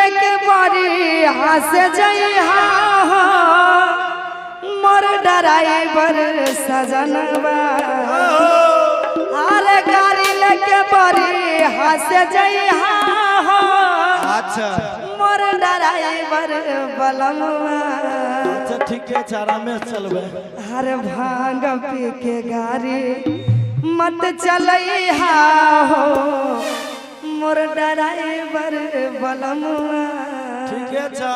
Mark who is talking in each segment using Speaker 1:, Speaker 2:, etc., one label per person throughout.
Speaker 1: लेके बारी हंस जइहा मोर डराइवर सजनवा। अरे गाड़ी लेके बारी हंस जइहा
Speaker 2: अच्छा
Speaker 1: मोर डराइवर बलमवा।
Speaker 2: अच्छा ठीक है, आराम से चलबे।
Speaker 1: हर भांग पी के गाड़ी मत चलइहा हो मोर डराइवर बलमवा।
Speaker 2: ठीक है। अच्छा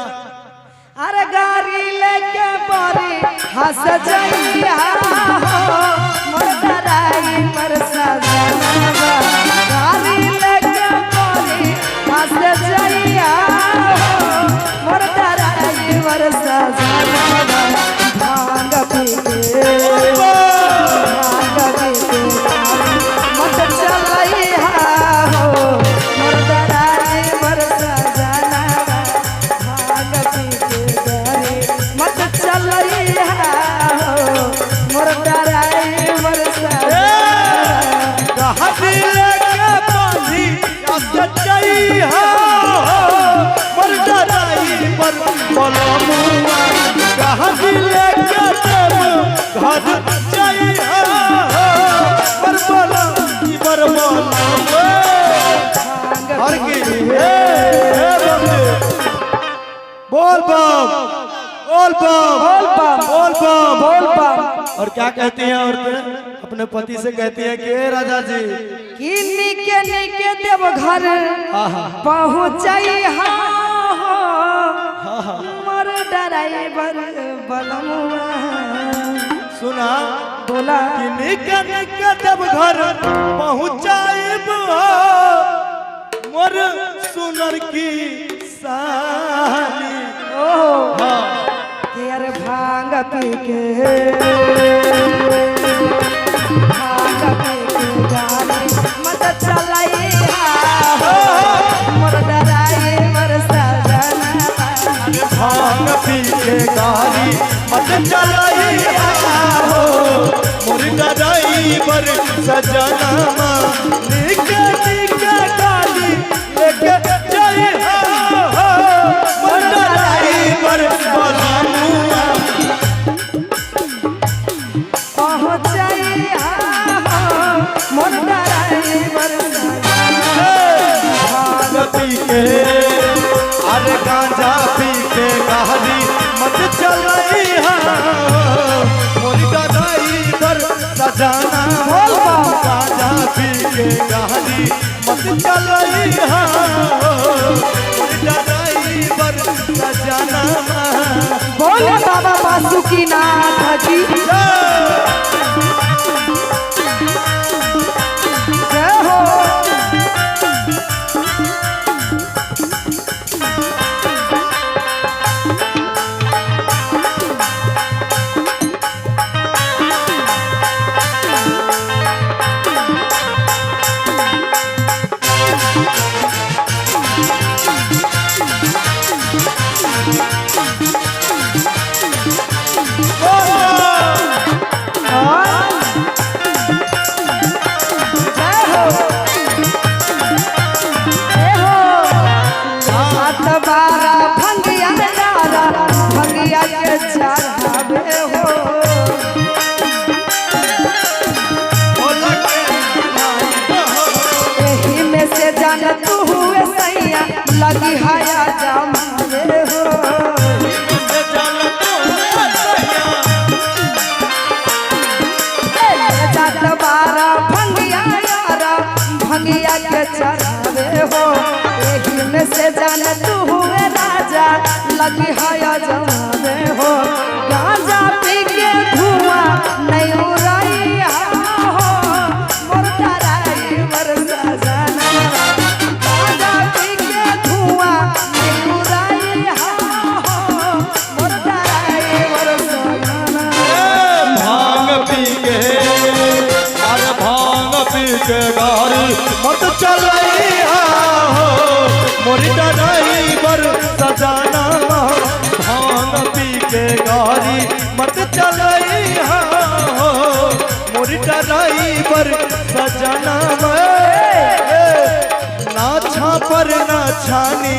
Speaker 1: अरे गाड़ी लेके बारी हंस जइहा हो मोर डराइवर सजनवा। गाड़ी लेके बारी हंस जइहा हो मोर डराइवर सजनवा। भांग पी के भांग पी के मत चलइहा हो मोर डराइवर सजनवा। भांग पी के गाड़ी मत चलइहा हो मोर डराइवर सजनवा।
Speaker 2: गाड़ी लेके बांधी सच्चाई हो मर डराइवर बलमुआ। गाड़ी लेके देव घर जाई हो मर बलमुआ बलमुआ। हर की हे हे बम बोल बम बोल बम
Speaker 1: बोल बम
Speaker 2: बोल बम
Speaker 1: बोल बम।
Speaker 2: और क्या कहती हैं औरतें अपने पति से कहती हैं कि ए राजा जी
Speaker 1: कि निके निके देव घर
Speaker 2: आहा
Speaker 1: पहुँचइहा हो मोर डराइवर बलमुआ।
Speaker 2: सुना
Speaker 1: बोला
Speaker 2: कि निके निके देव घर पहुँचाइब मोर सुनर की साली।
Speaker 1: ओहो
Speaker 2: हाँ
Speaker 1: के अरे भांग पी के भांग पी के गाड़ी मत चलइहा हो मोर डराइवर सजनवा।
Speaker 2: भांग पी के गाड़ी मत चलाइया हो मोर डराइवर सजनमा। निके निके गाड़ी लेके जाइहा हो मोर डराइवर बलमुआ।
Speaker 1: पहुँचइहा हो मोर डराइवर सजनवा।
Speaker 2: भांग पी के अरे गांजा पी के गाड़ी मत चलाइहा मोर डराइवर सजना।
Speaker 1: बोल बम।
Speaker 2: गांजा पी के गाड़ी मत चलाइहा मोर डराइवर सजना।
Speaker 1: बोल बाबा बासुकीनाथ की जय हो। और जय हो जय हो। हाथ बारा भंगिया डारा भंगिया के चढ़ावे हो। एही में से जान तू हुए सैया लगी हाया जमावे हो। जात बारा भंगिया यारा भंगिया के चढ़ावे हो। एही में से जान तू हुए राजा लगी हाया जमावे हो। गांजा पी के धुआं नहीं उड़ाइया हो मोर डराइवर सजना। गांजा पी के धुआं नहीं उड़ाइया हो मोर डराइवर सजना।
Speaker 2: भांग पी के अरे भांग पी के गाड़ी मत चलाइहा हो मोर डराइवर सजाना। भांग पी के गाड़ी मत चलाइहा हो मोर डराइवर सजाना। ना छा पर ना छानी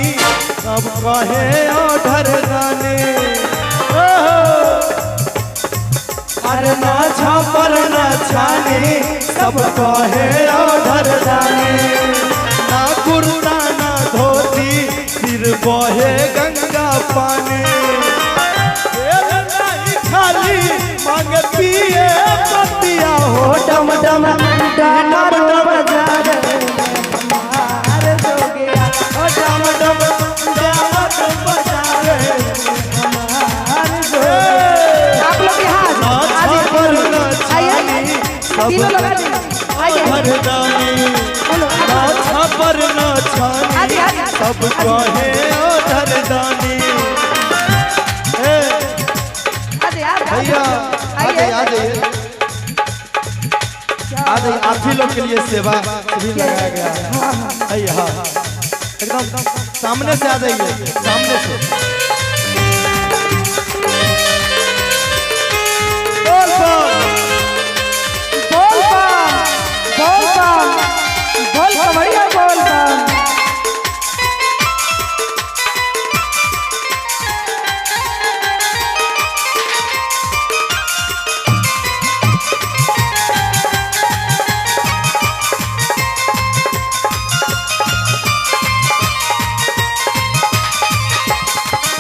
Speaker 2: सब कहे ओढ़र दानी। अरे ना छापर ना छानी, सब कहे ओढ़र दानी। ना कुर्ता ना धोती, सिर बहे गंगा पानी। तेल नहीं खाली मांग पिए पतिया हो
Speaker 1: डम डम डमरू बजावे हमार जोगिया।
Speaker 2: ओ डम डम डमरू बजावे
Speaker 1: हमार जोगिया। आप लोग यहाँ
Speaker 2: ना
Speaker 1: आ जाइए।
Speaker 2: छापर ना
Speaker 1: आइए।
Speaker 2: छानी, सब
Speaker 1: तीनों लोग आ जाइए। आइए।
Speaker 2: मर्दानी।
Speaker 1: बोलो,
Speaker 2: ना
Speaker 1: आप लोग।
Speaker 2: छापर ना छानी,
Speaker 1: आजी, आजी, आजी।
Speaker 2: सब कहे ओढ़र दानी। ए
Speaker 1: आ जाइए, आ जाइए।
Speaker 2: भैया आ
Speaker 1: आइए।
Speaker 2: जाइए, आ जाइए, आ जाइए। आप ही लोग के लिए सेवा भी लगाया गया है। आइए, हाँ एकदम सामने से आ जाइए, सामने से। बोल बोल
Speaker 1: बोल बम, बोल बम, बोल कमरिया बोल बम।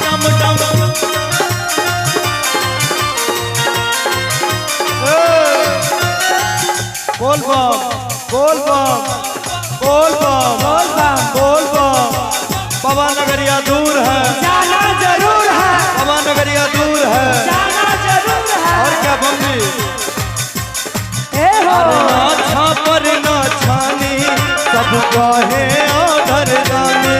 Speaker 2: डम डम। ए, बोल बम बोल बम बोल बम
Speaker 1: बोल बम।
Speaker 2: बोल बम। बाबा नगरिया दूर है,
Speaker 1: जाना जरूर है,
Speaker 2: बाबा नगरिया दूर है।
Speaker 1: जाना जरूर है।
Speaker 2: और क्या बम्बी।
Speaker 1: ए हो।
Speaker 2: ना छापर ना छानी, सब कहे ओढ़र दानी।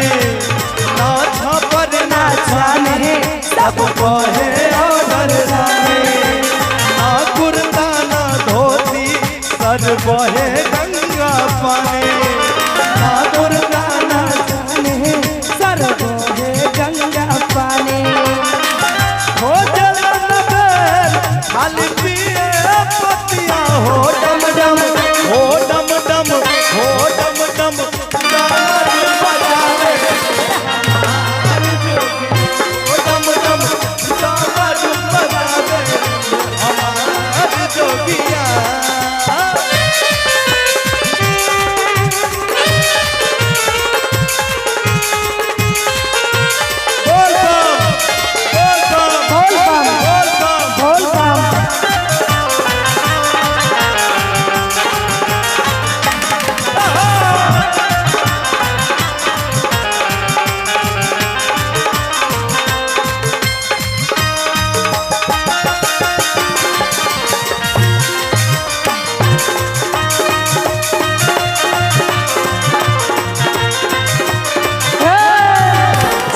Speaker 2: ना छापर ना छानी, सब कहे ओढ़र दानी। ना कुर्ता ना धोती, सर बहे गंगा पानी। ना कुर्ता ना
Speaker 1: जाने सर बहे गंगा पानी।
Speaker 2: हो जलन बेल, खाली पिए पतिया हो डम डम, हो डम डम, हो डम डम डमरू बजावे। हो डम डम डमरू बजावे हमार जोगिया। बोल बम बोल बम
Speaker 1: बोल बम।
Speaker 2: बोल बम
Speaker 1: बोल बम।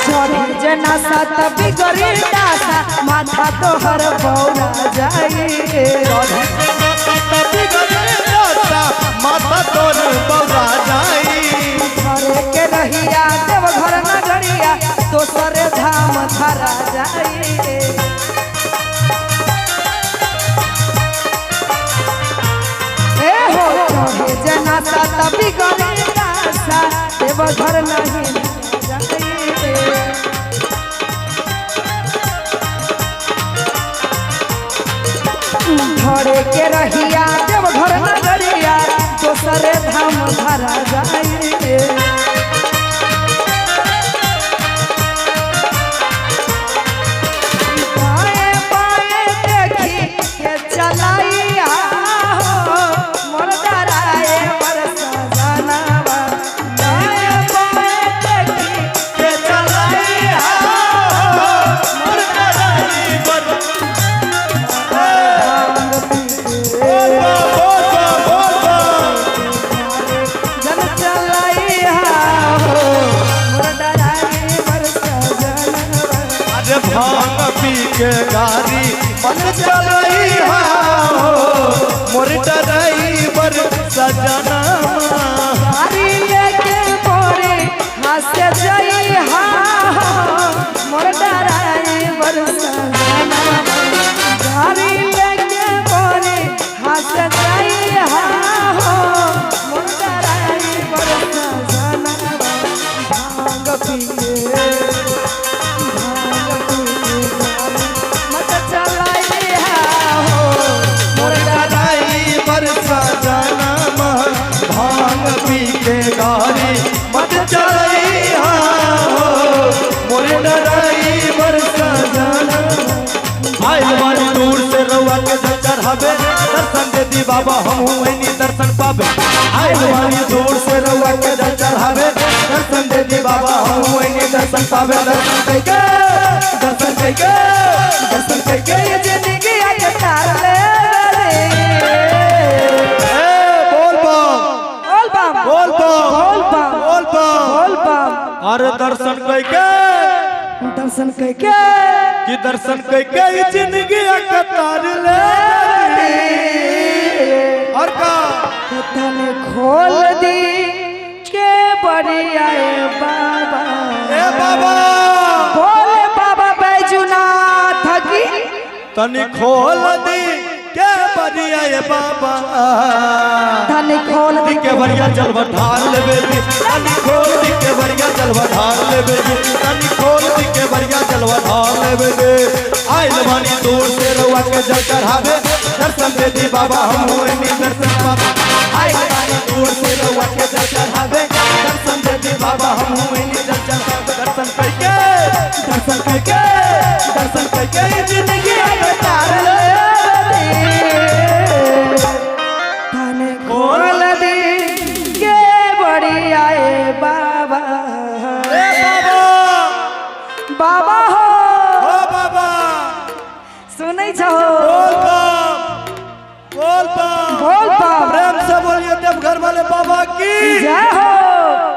Speaker 1: चढ़ी जना सात बिगड़ी दासा, माथा तोहर बौरा जाई।
Speaker 2: माता तोर बौरा जाई।
Speaker 1: घरे के रहिया देव घर नगरिया, दोसर धाम धरा जाई। ए हो चढ़े जना सात बिगड़ी दासा, देव घर नहीं जाई। घरे के रहिया देव घर नगरिया, दोसर धाम धरा जाई। बाएं बाएं देखी के चलाइया हो, मोर डराए मोर सजनवा। बाएं बाएं देखी
Speaker 2: के चलाइया हो, मोर डराई बर।
Speaker 1: भांग पी
Speaker 2: बोल बम, बोल बम, बोल बम।
Speaker 1: जन चलाइया हो, मोर डराए मोर सजनवा।
Speaker 2: अरे भांग पी के गारी मन चलैया हो, मोर डराई बर सजना।
Speaker 1: गाड़ी लेके मोरे हंस जइहा हो, मोर डराए मोर सजनवा। गाड़ी लेके मोरे हंस जइहा हो, मोर डराए मोर सजनवा। भांग पी के
Speaker 2: दी बाबा हम हुए दर्शन पावे। आइल बानी दूर से रउआ के जल चढ़ावे, दर्शन दे दी बाबा हम हुए दर्शन पावे। दर्शन करके, दर्शन करके, दर्शन करके
Speaker 1: ये जिंदगी के तार ले
Speaker 2: बोल बम,
Speaker 1: बोल बम,
Speaker 2: बोल बम,
Speaker 1: बोल बम,
Speaker 2: बोल बम,
Speaker 1: बोल बम।
Speaker 2: अरे दर्शन करके,
Speaker 1: दर्शन करके,
Speaker 2: कि दर्शन करके ये जिंदगी के तार ले। और का
Speaker 1: तने खोल दी के बढ़िया बाबा,
Speaker 2: ए बाबा,
Speaker 1: बोले बाबा बैजुनाथ की।
Speaker 2: तनी खोल दी के बढ़िया ए बाबा,
Speaker 1: तने खोल दी
Speaker 2: के बढ़िया जलवा ढार लेबे जी, तनी खोल दी के बढ़िया जलवा ढार लेबे जी, तनी खोल दी के बढ़िया जलवा ढार लेबे जी। आइल बानी दूर से रउआ के जल चढ़ावे, दर्शन दे दी बाबा हम हुए दर्शन पावे। आइल बानी दूर से रउआ के जल चढ़ावे, दर्शन दे दी बाबा हम हुए जल चढ़ावे। दर्शन करके, दर्शन करके, दर्शन करके जिंदगी के तार ले।
Speaker 1: तने खोल दी के बढ़िया बाबा,
Speaker 2: ए बाबा,
Speaker 1: बाबा हो,
Speaker 2: ओ बाबा,
Speaker 1: सुनै छो,
Speaker 2: बोल बम, बोल बम,
Speaker 1: बोल बम,
Speaker 2: प्रेम से बोलिए देवघर वाले बाबा की
Speaker 1: जय हो।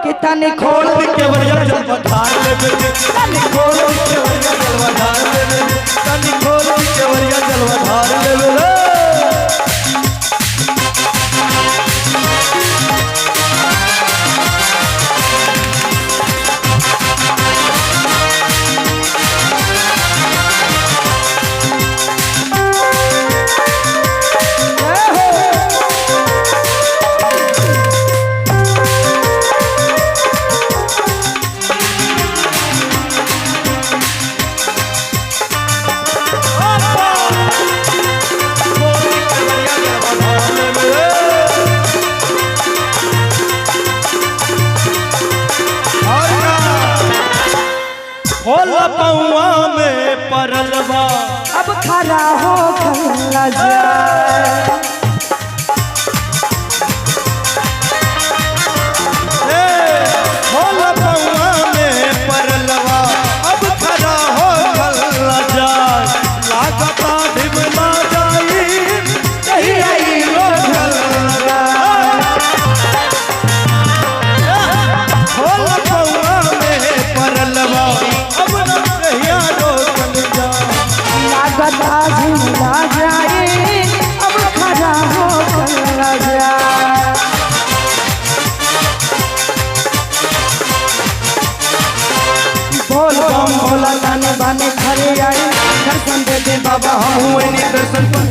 Speaker 1: कि तने
Speaker 2: खोल
Speaker 1: खोल
Speaker 2: दी के बढ़िया जलवा ढार लेबे जी, तनी खोल दी के बढ़िया जलवा ढार लेबे जी, तनी खोल दी के बढ़िया जलवा ढार लेबे रे।
Speaker 1: जय हो।
Speaker 2: खोल दी के बढ़िया जलवा ढार लेबे रे। और का खोल पौआ में परल बा,
Speaker 1: अब खड़ा हो खला जा,
Speaker 2: खोल पौआ में परलवा, अब खड़ा हो खल्ला जाए, लागता ढिमला जाई कहीं आई रोकल। खोल पौआ में परलवा, अब न कहिया रोकल जाए।
Speaker 1: लागता झूला जाए, अब खड़ा हो खला जा। बोल बम बोला तने बने खड़े आई, दर्शन दे दे बाबा
Speaker 2: हम हुए नी दर्शन पर।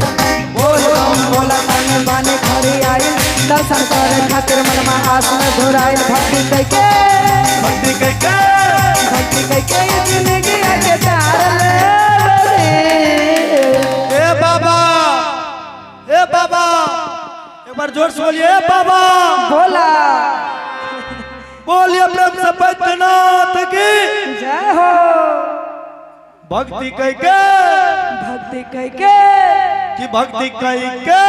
Speaker 1: बोल बम बोला तने बने खड़े आई, दर्शन करे खातिर मनमा आस में घुराई। भक्ति करके,
Speaker 2: भक्ति करके,
Speaker 1: भक्ति करके जिंदगी के तार ले।
Speaker 2: ए बाबा, ए बाबा, एक बार जोर से बोलिए ए बाबा,
Speaker 1: बोला
Speaker 2: बोलिए प्रेम से बैद्यनाथ की
Speaker 1: जय हो।
Speaker 2: भक्ति करके,
Speaker 1: भक्ति करके,
Speaker 2: कि भक्ति करके,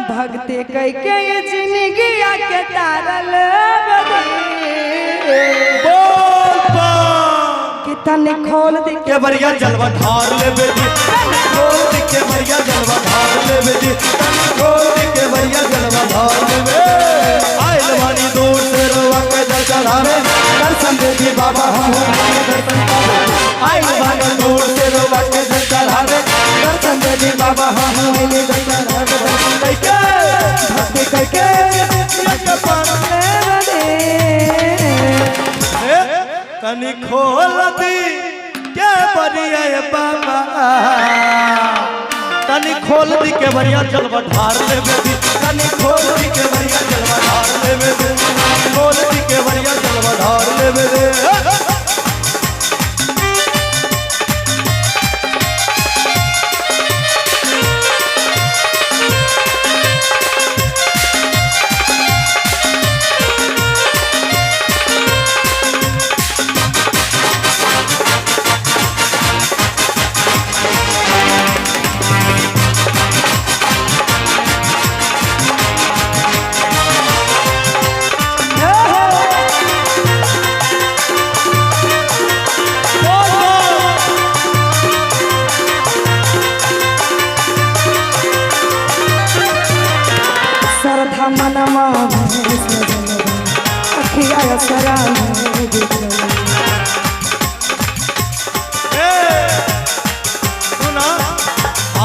Speaker 1: भक्ति करके ये जिंदगी के तार ले।
Speaker 2: बोल बम
Speaker 1: कि तने खोल दे
Speaker 2: के बढ़िया जलवा ढार लेबे जी, तनी खोल दे के बढ़िया जलवा ढार लेबे जी, तनी खोल दे के बढ़िया जलवा ढार लेबे। आइल बानी दूर से रउआ के जल चढ़ावे, दर्शन दे दी बाबा हम दर्शन पावे। आइल बानी दूर से रउआ के जल चढ़ावे, दर्शन दे दी बाबा हम दर्शन पावे। दर्शन करके, भक्ति करके, के पार तनी खोल दी के बढ़िया बाबा, तनी खोल दी के बढ़िया जलवा ढार लेबे दी, तनी खोल दी के बढ़िया जलवा ढार लेबे दी, खोल दी के बढ़िया जलवा ढार लेबे दे।
Speaker 1: मनमा में सजल बा, अखिया असरा में बिछल।
Speaker 2: ए, सुना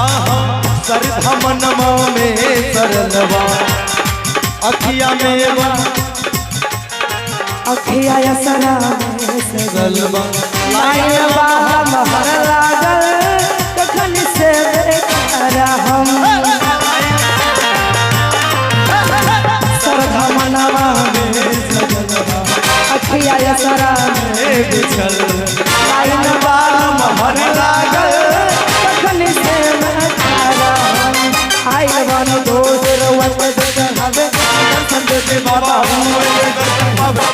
Speaker 2: आहा सरधा मनमा में सरलवा अखिया में बा
Speaker 1: अखिया असरा में सजल
Speaker 2: सलवा
Speaker 1: लाइन बाहर महर लागल कखन से बेकार हम
Speaker 2: सरधा मनमा में सजलवा
Speaker 1: अखिया असरा में
Speaker 2: ए बिछल
Speaker 1: लाइन
Speaker 2: बाल महर लागल
Speaker 1: कखन से बेकार हम आइल बन दोष रवत हवे
Speaker 2: दर्शन देते बाबा हुए दर्शन पावे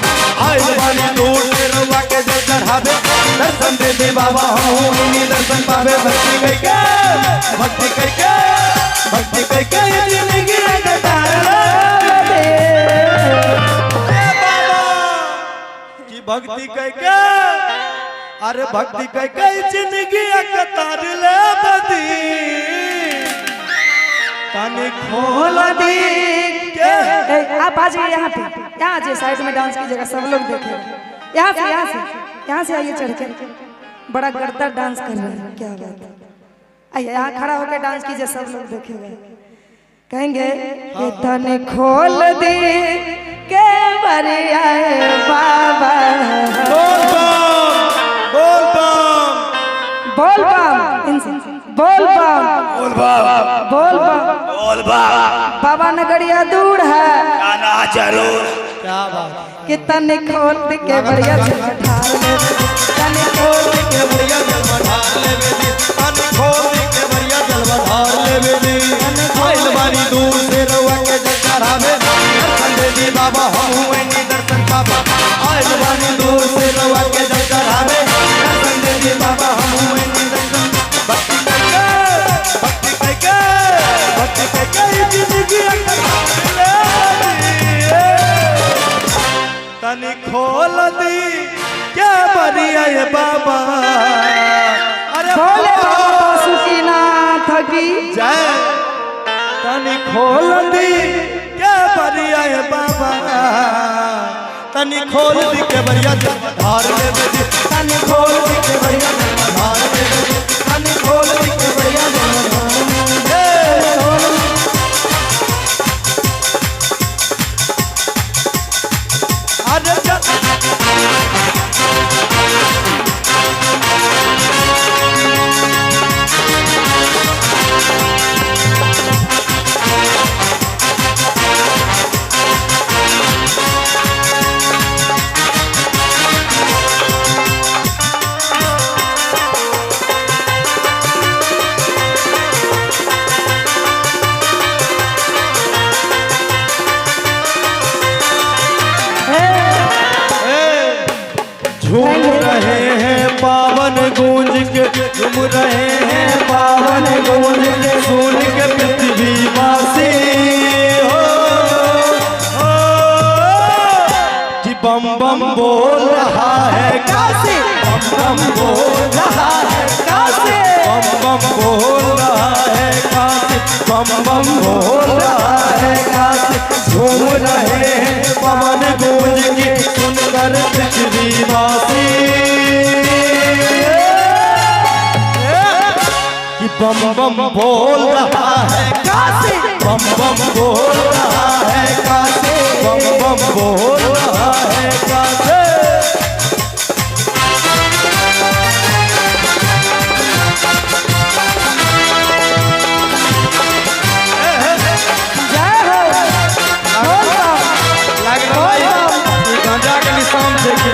Speaker 2: आइल बानी दूर से रउआ के जल चढ़ावे दर्शन देते बाबा हुए दर्शन पावे भक्ति करके भक्ति करके भक्ति करके ये जिंदगी कटार ले ए बाबा की भक्ति करके अरे भक्ति करके ये जिंदगी कटार ले बदी तनी खोल दी के
Speaker 1: ए, आप आ जाइए यहाँ पे, यहाँ आ जाइए साइड में डांस कीजिएगा, सब लोग देखेंगे। यहाँ से, यहाँ से, यहाँ से आइए चढ़ के। बड़ा गड़ता डांस कर रहे हैं, क्या बात है। आइए यहाँ खड़ा होकर डांस कीजिए, सब लोग देखेंगे। कहेंगे कि तन खोल दी के बरिया बाबा।
Speaker 2: बोल बम बोल बम
Speaker 1: बोल बम इनसे, बोल बम
Speaker 3: बोल बाबा
Speaker 1: बोल बम
Speaker 3: बोल बाबा
Speaker 1: बाबा नगरिया दूर है
Speaker 3: आना जरूर।
Speaker 2: क्या बात
Speaker 1: कि तन खोल दी के बरिया ठार ले, तन
Speaker 2: खोल के बढ़िया जलवा ढार लेवे दी तन खोल के बढ़िया जलवा ढार लेवे दी आइल बानी दूर से रउआ के जल चढ़ावे दर्शन दे दी बाबा हम हुए नी दर्शन पाबा आइल बानी दूर से रउआ के जल चढ़ावे दर्शन दे दी बाबा हम हुए नी दर्शन भक्ति करके भक्ति करके भक्ति करके ये जिंदगी कटार ले दी। तनी खोल दी क्या बरिया ये बाबा। अरे
Speaker 1: भोले बाबा बासुकीनाथ की
Speaker 2: जय। तनी खोल दी क्या बरिया ये बाबा तनी खोल दी के बरिया धार ले दी तनी खोल दी के बरिया धार ले दी तनी खोल दी के बरिया अरे जा झूम रहे हैं पावन गूंज के झूम रहे हैं पावन गूंज के सुन के पृथ्वी वासी हो, हो कि बम बम बोल रहा है काशी बम बम बोल रहा है काशी बम बम बोल रहा है काशी बम बम बोल रहा है काशी झूम रहे हैं पवन गूंज के सुनकर पृथ्वी वासी कि बम बम बोल रहा है काशी बम बम बोल रहा है काशी बम बम बोल रहा है काशी।
Speaker 1: जय हो बोल बम
Speaker 2: लाग रहा है ई गांजा के निशान देखी।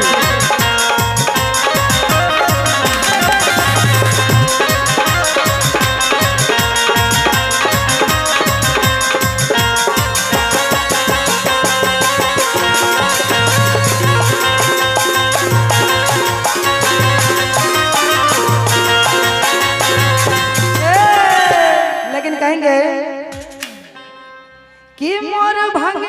Speaker 1: लेकिन कहेंगे कि मोर भंग